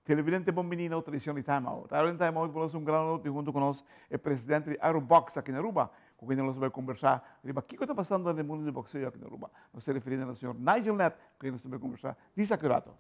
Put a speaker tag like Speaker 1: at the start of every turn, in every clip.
Speaker 1: Televidente bon bini na otro edicion di Time Out. Awe den Time Out bo nos un gran honor tin hunto cu nos e presidente di Arubox aki na Aruba, cu kende nos ta bay conversa riba kico ta pasando den mundo di boxeo aki na Aruba. Nos ta referiendo na señor Nigel Nett, cu kende nos ta bay conversa dis aki un rato.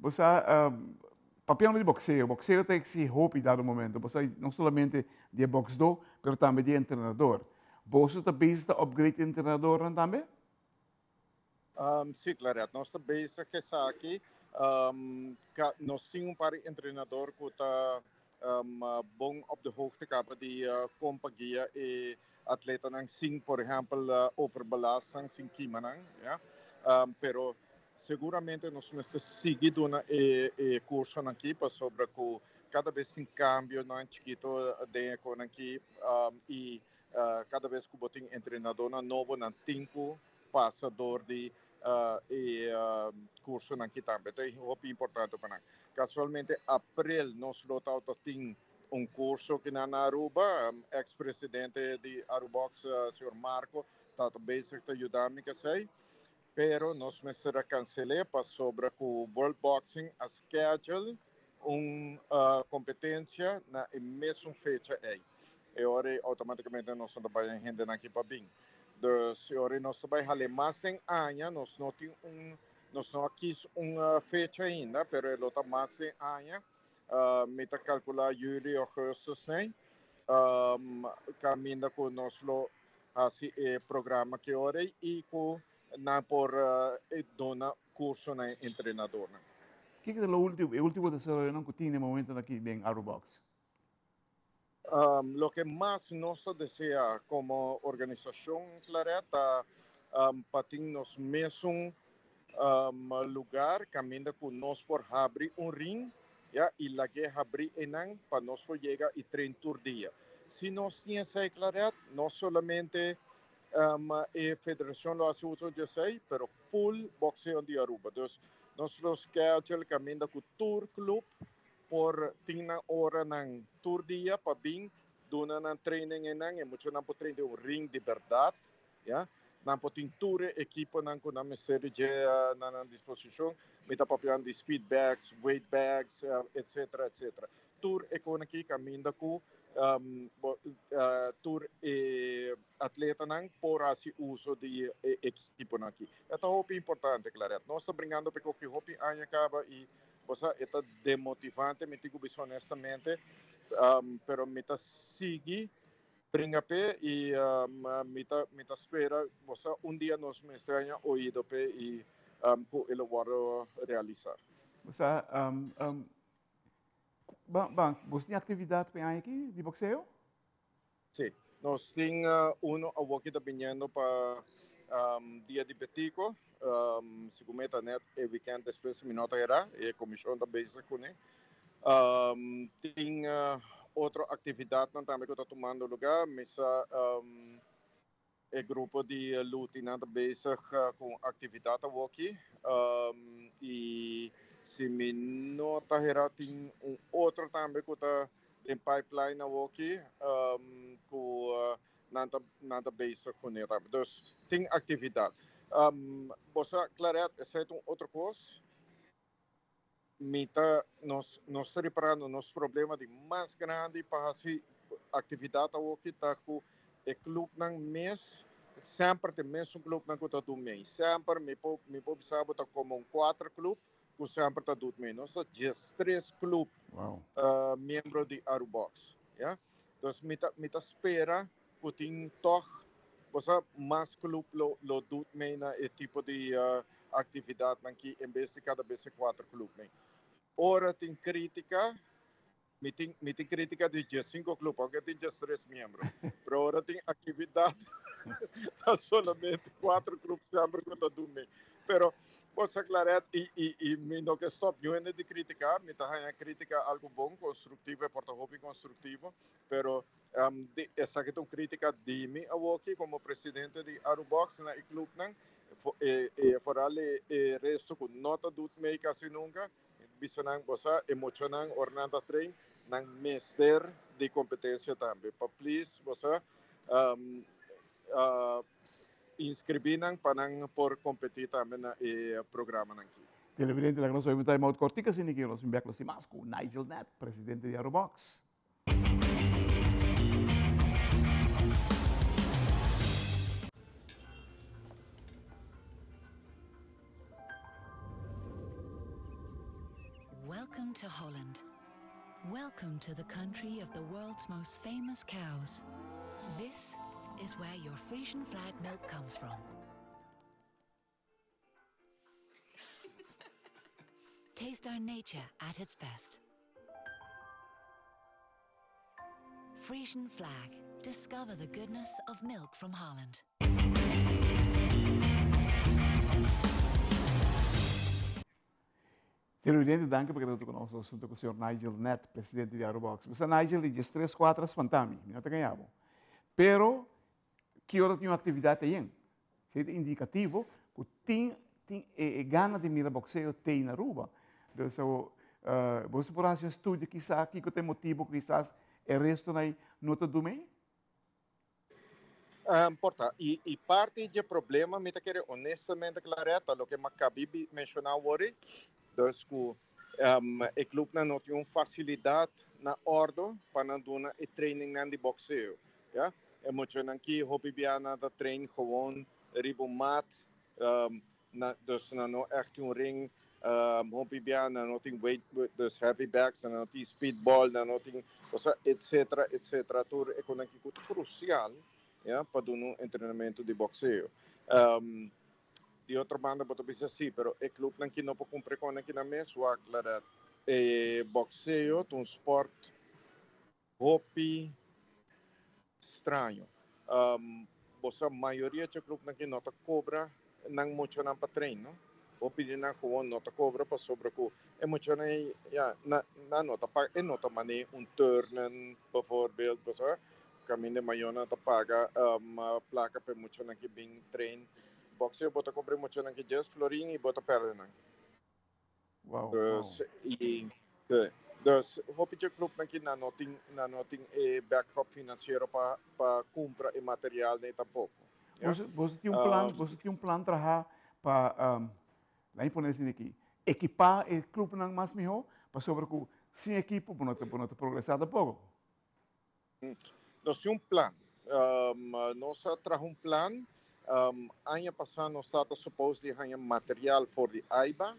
Speaker 1: Bo sa, papiando di boxeo, boxeo ta exigi hopi dado momento. Bo sa, no solamente di e boxdó, pero tambe di e entrenador. Boso ta bezig ta upgrade e entrenadornan tambe?
Speaker 2: Sí, Claret, nos ta bezig ku esaki. Nos tin un par di entrenador ku ta bon op de hoogte kaba di kon pa guia e atletanan sin, por ehèmpel, overbelast nan, sin kima nan, ya. Pero seguramente nos mester sigui duna e kursonan aki pasobra ku kada bes tin kambionan chikito den e konan aki i kada bes ku bo tin entrenadornan nobo nan tin ku pasa dor di e kursonan aki tambe. Ta hopi importante pa nan. Kasualmente aprel nos lo ta tin un kurso kinan na Aruba. Ex presidente di Arubox señor Marco ta bezig ta yuda mi k'esei. Pero nos mester a kansel'é pasobra ku World Boxing a schedule un kompetensia na e mesun fecha ei. E ora ei outomátikamente nos no ta bai hendenan aki pa bin. Dus e ora ei nos ta bai hal'é mas den aña, nos no tin un, nos no a kis un fecha ainda, pero e lo ta mas den aña. Mi ta kalkulá yüli, ougùstùs nei, kaminda ku nos lo hasi e programa ki ora ei i ku nan por duna kurso na e entrenadornan.
Speaker 1: Kiko ta lo ultimo, e ultimo desaroyonan ku tin na e momentonan aki den Arubox?
Speaker 2: Loke mas nos ta desea komo organisashon Claret ta pa tin nos mesun lugar kaminda ku nos por habri un ring ya i lag'é habri einan pa nos por yega i train tur dia. Si nos tin esei Claret no solamente e federashon lo hasi uso di esei pero full boxeo di Aruba. Dus nos lo schedule kaminda ku tur club por tin nan oranan tur dia pa bin duna nan training einan. E muchanan por train den un ring di berdad, ya. Nan por tin tur e ekiponan ku nan mester di dje na nan disposishon. Mi ta papiando di speed bags, weight bags, etcetera, etcetera. Tur e kon aki kaminda ku tur e atletanan por hasi uso di e ekiponan aki. E ta hopi importante, Claret. Nos ta bringando pa e koki hopi aña kaba i Bo sa, e ta demotivante, mi tin ku bisa honestamente, pero mi ta sigui bringa p'e i mi ta mi ta spera, bo sa, un dia nos mester haña oido p'e i ku e lo wòrdu realisá.
Speaker 1: Bo sa, ban, ban, boso tin aktividat pa e aña aki di bokseo?
Speaker 2: Sí, nos tin uno awor ki ta biniendo pa dia di Betico. Segun mi ta net e weekend despues mi no ta hera, e comision ta bezig cune. Tin otro actividadnan tambe cu ta tumando lugar. Mi sa e grupo di Lutinan ta bezig cu actividad awoki. Y si mi no ta hera tin un otro tambe cu ta den pipeline awoki cu nan ta nan ta bezig kuné tambe. Dus tin aktividat. Bo sa Claret, esei ta un otro kos. Mi ta nos nos ta riparando nos problema di mas grandi pa hasi aktividat awoki ta ku e klupnan mes semper ta e mesun klupnan ku ta dun mei. Semper mi por mi por bisa bo ta komo un kuater klup ku semper ta dut mei. Nos ta diestres klup miembro di Arubox, ya. Dus mi ta mi ta spera ku tin tòg bo sa mas klup lo lo dut mee na e tipo di aktividatnan ki en bes di kada bes e kuater klup mee. Ora tin krítika mi tin mi tin krítika di diesinko klup aunke tin diestres miembro pero ora tin aktividat ta solamente kuater klup semper ku ta dut mee. Pero bo sa Claret y y y mi no ke stop niun hende di critica, mi ta haña critica algo bon, constructivo, e por ta hopi constructivo, pero di esaki ta un critica di mi awoki como presidente di Arubox na e clubnan, e e foral e e resto cu no ta doet mee casi nunca, bisa nan bo sa e muchanan ora nan ta train nan mester di competencia tambe, pa please bo sa Inscribí nan pa nan por competí tambe na e programanan ki.
Speaker 1: Televidente laga nos oí un time out cortico asina ki nos bin bek lo si mas cu Nigel Nett, presidente di Arubox.
Speaker 3: Welcome to Holland. Welcome to the country of the world's most famous cows. This is where your Frisian flag milk comes from. Taste our nature at its best. Frisian flag. Discover the goodness of milk from Holland.
Speaker 1: Televidente danki pa keda huntu ku nos nos huntu ku señor Nigel Nett, presidente di Arubox. Bo sa Nigel di diestres kuater a spanta mi, mi no ta gaña bo. Pero ki ora tin un aktividat ayen? Esei ta indikativo ku tin tin e e gana di mira bokseo tei na Aruba. Dus awor boso por hasi un estudio kisa kiko ta e motibu ku kisas e restonan ei no ta duna ei?
Speaker 2: Por ta. Y y parti dje problema mi ta kere honestamente Claret ta loke mi a cabi bi menciona awor dus cu e clubnan no tin un facilidad na ordo pa nan duna e trainingnan di boxeo ya. E muchanan ki hopi bia nan ta train gewoon riba un mat Na dus nan no echt tin un ring hopi bia nan no tin weight dus heavy bags nan no tin speedball nan no tin osea etcetera etcetera tur e konan ki ku ta krusial ya pa duna un entrenamentu di bokseo. Di otro banda bo ta bisa si pero e clubnan ki no por kumpra e konan ki nan mes wak la dat e bokseo ta un sport Hopi straño. Bo sa mayoria dje clubnan aki no ta cobra nan muchanan pa train no. Hopi di nan gewoon no ta cobra pasobra cu e muchanan ei ya nan no ta paga e no ta mane un turnen bijvoorbeeld bo sa caminda e mayornan ta paga placa pa e muchanan ki bin train. Boxeo bo ta cobra e muchanan ki dies florin y bo ta perde nan.
Speaker 1: Wow,
Speaker 2: Dus,
Speaker 1: wow.
Speaker 2: y, dus hopi dje clubnan ki nan no tin, nan no tin e backup financiero pa, pa cumpra e material ni tampoco. Ja.
Speaker 1: Boso, boso tin un plan, boso tin un plan traha pa, laat mi pone asina aki, ekipa e clubnan mas miho, pasobra cu sin ekipo bo no ta, bo no ta progresa tampoco.
Speaker 2: Nos tin un plan. Nos a traha un plan. Aña pasá nos tabata supos di haña material for di AIBA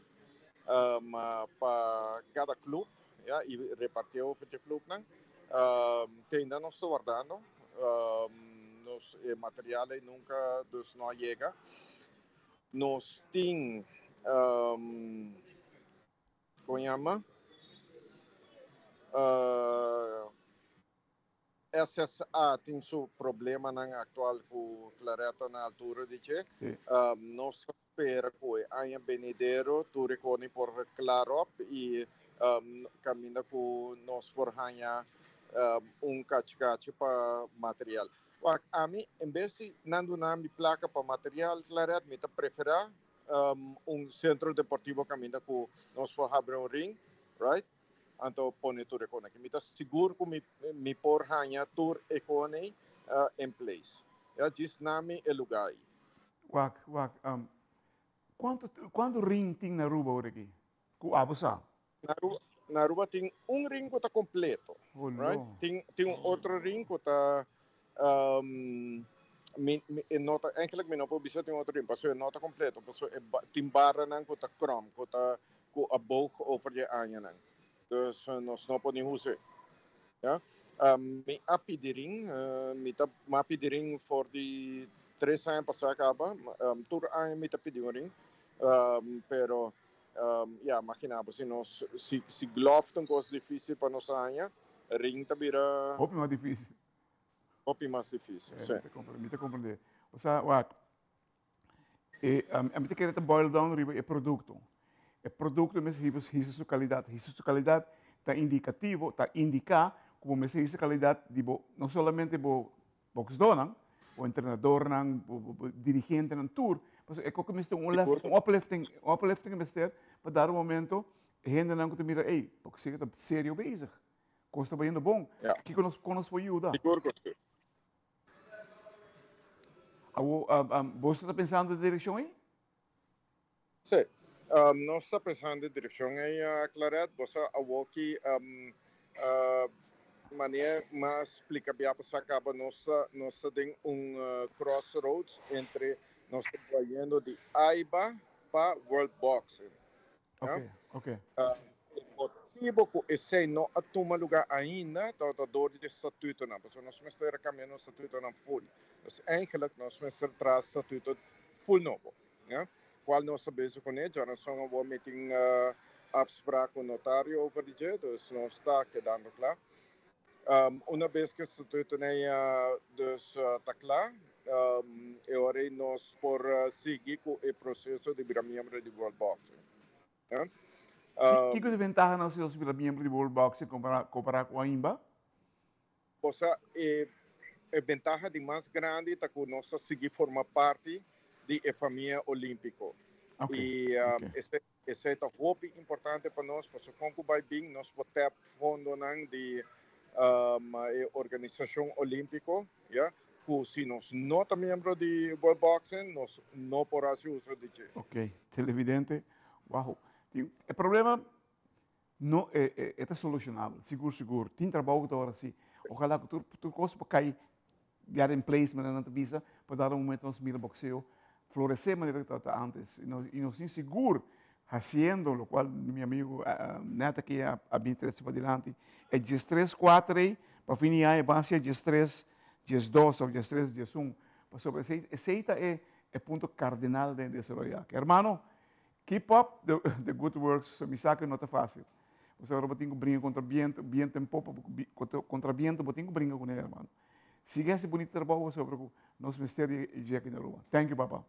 Speaker 2: pa kada club, ya, i repartié over dje clubnan. Te ainda nos ta wardando. Nos e material ei nunka dus no a yega. Nos tin. Kon yama? SSA tin su problemanan aktual ku Claretta na altura di dje. Nos ta spera ku e aña benidero tur e koni por klaar op i kaminda ku nos por haña un kachi kachi pa material. Wak, ami en bes di nan duna mi plaka pa material, Claret, mi ta preferá un sentro deportivo kaminda ku nos por habri un ring, right? Anto pone tur e kone aki. Mi ta sigur ku mi mi por haña tur e kone in place. Ya, djis na mi e lugá ei.
Speaker 1: Wak, wak, kuantu kuantu ring tin na Aruba ora aki? Ku abo sa?
Speaker 2: Na Aruba, na Aruba tin un ring ku ta kompleto,
Speaker 1: Oh,
Speaker 2: right?
Speaker 1: no.
Speaker 2: Tin tin un otro ring ku ta mi mi e no ta eigenlijk mi no por bisa tin otro ring pasobra e no ta kompleto pasobra e tin baranan ku ta krom ku ta ku a boog over di e añanan. Dus nos no por ni hus'é. Ya. Mi a pidi ring, mi ta mi a pidi ring for di tres aña pasá kaba. Tur aña mi ta pidi un ring. Pero ya, magina bo si nos si si glove ta un kos difísil pa nos haña, ring ta bira.
Speaker 1: Hopi mas difísil.
Speaker 2: Hopi mas difísil, sí.
Speaker 1: Mi ta komprendé, mi ta komprendé. Osea, wak, E ami ta kere ta boil down riba e produkto. E produkto mester hiba hisa su kalidat. Hisa su kalidat ta indikativo, ta indiká ku bo mester hisa kalidat di bo, no solamente bo boksdónan, bo entrenadornan, bo bo dirigentenan tur. Pasobra e koke mester un un uplifting, un uplifting mester pa dado momento e hendenan ku ta mira, ey, bokseo ta serio bezig. Kos ta bayendo bon. Kiko nos, kon nos por yuda?
Speaker 2: Sigur ku si.
Speaker 1: Awo, boso ta pensando den direkshon ei?
Speaker 2: Sí, nos ta pensando den direkshon ei, Claret. Boso awoki manera mi a splika bia pasá kaba, nos ta nos ta den un crossroads entre nos ta bayendo di AIBA pa World Boxing.
Speaker 1: Ok, ok.
Speaker 2: E motibo ku esei no a tuma lugá ainda tabata dor di e statutonan, pasobra nos mester a kambia nos statutonan full. Dus eigenlijk nos mester traha statuto full nobo, ya, kual nos ta bezig kuné. Djaranson awor mi tin afsprak ku notario over di dje, dus nos ta kedando kla. Una bes ku e statutonan dus ta kla, e ora ei nos por sigui ku e proseso di bira miembro di World Boxing.
Speaker 1: Kiko ta e ventahanan si nos bira miembro di World Boxing kompará ku AIMBA?
Speaker 2: Osea, e ventaha di mas grandi ta ku nos ta sigui forma parti di e famia olímpiko. I esei ta hopi importante pa nos, pasobra kon ku bai bin nos por tèp fondonan di e organisashon olímpiko, ya, ku si nos no ta miembro di World Boxing nos no por hasi uso di dje.
Speaker 1: Ok, televidente, wao. E problema no e ta solucionabel, sigur sigur. Tin trabou ku ta ora si. Ojalá ku tur tur kos por kai get in place manera nan ta bisa, pa dado momento nos mira boxeo floresé manera ku tabata antes. I nos i nos tin sigur hasiendo lokual mi amigo Net aki a bin trese padilanti, e diestres kuater ei pa fin di aña ban sia diestres diesdos òf diestres diesun, pasobra esei esei ta e e punto kardinal den desaroyo aki. Hermano, Keep up the good works so mi sa ku no ta fásil. Pasobra bo tin ku bringa kontra bientu, bientu en popa, kontra bientu bo tin ku bringa kuné hermano. Sigui hasi bunita trabou pasobra ku nos mester di dje aki na Aruba. Thank you papa.